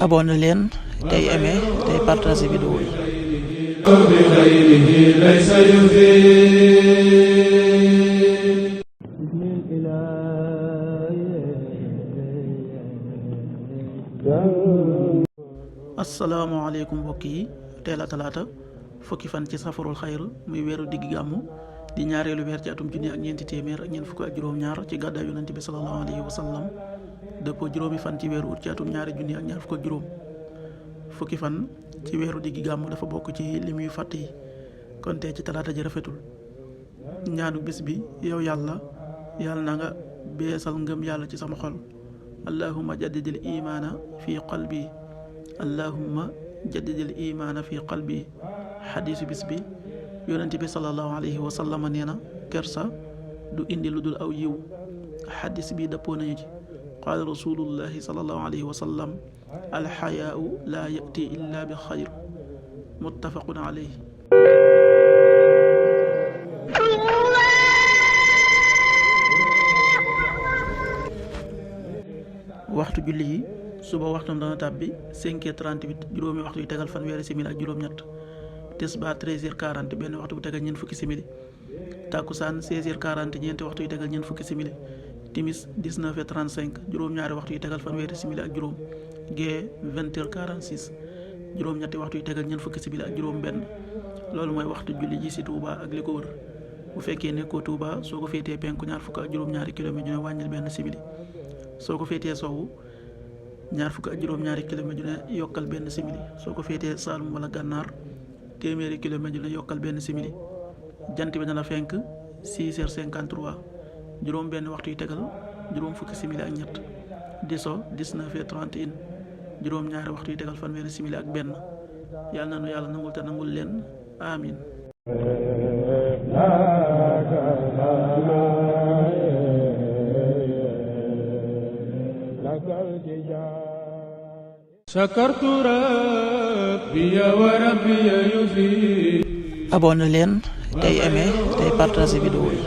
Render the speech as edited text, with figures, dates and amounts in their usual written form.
abonné leen tey aimé tey partagé vidéo yi. asalaamaaleykum mbokk yi, tey la talaata fukki fan ci safarul xayr muy weeru diggi gàmmu di ñaareelu weer ci atum junni ak ñeenti téeméer ak ñeent fukk ak juróom-ñaar ci gàddaay yonent bi sallallahu alayhi wa sallam dëppoo juróomi fan ci weeru ut ci atum ñaari junni ak ñaar fukk ak juróom. fukki fan ci weeru diggi gàmmu dafa bokk ci lim yu fàtt yi, kon tey ci talaata ji rafetul. ñaanu bis bi: yow yàlla na nga beesal ngëm yàlla ci sama xol. allahumma jaddidil imaana fi qalbi. allahumma jaddidil imaana fi qalbi. xadiisu bis bi: yonent bi sallallahu alayhi wa sallam nee na kersa du indi lu dul aw yiw. xadiis bi dëppoo nañu ci. qaala rasulullahi sallallahu alayhi wa sallam: alxayaau laa yati illa bi xayr. muttafaqun alayhi. waxtu julli yi: suba waxtam dana tàbbi 5h38 juróomi waxtu yu tegal fanweeri simili ak juróom-ñett. tisbaar 13h40 benn waxtu bu tegal ñeent fukki simili. takkusaan 16h40 ñeenti waxtu yu tegal ñeent fukki simili. timis 19h35 juróom-ñaari waxtu yu tegal fanweeri simili ak juróom. gee 20h46 juróom-ñetti waxtu yu tegal ñeent fukki simili ak juróom benn. loolu mooy waxtu julli ji ci Touba ak li ko wër. bu fekkee nekkoo Touba, soo ko féetee penku ñaar fukk ak juróom-ñaari kilomètre ju ne wàññil benn simili. soo ko féetee sowwu ñaar fukk ak juróom-ñaari kilomètre ju ne yokkal benn simili. soo ko féetee Saalum wala Gànnaar téeméeri kilomètre ju ne yokkal benn simili. jant bi dana fenk 6h53 juróom benn waxtu yu tegal juróom fukki simili ak ñett. di so 19h31 juróom ñaari waxtu yu tegal fanweeri simili ak benn. yàlla na nu yàlla nangul te nangul leen amin. abonné leen tey aimé tey partagé vidéo yi.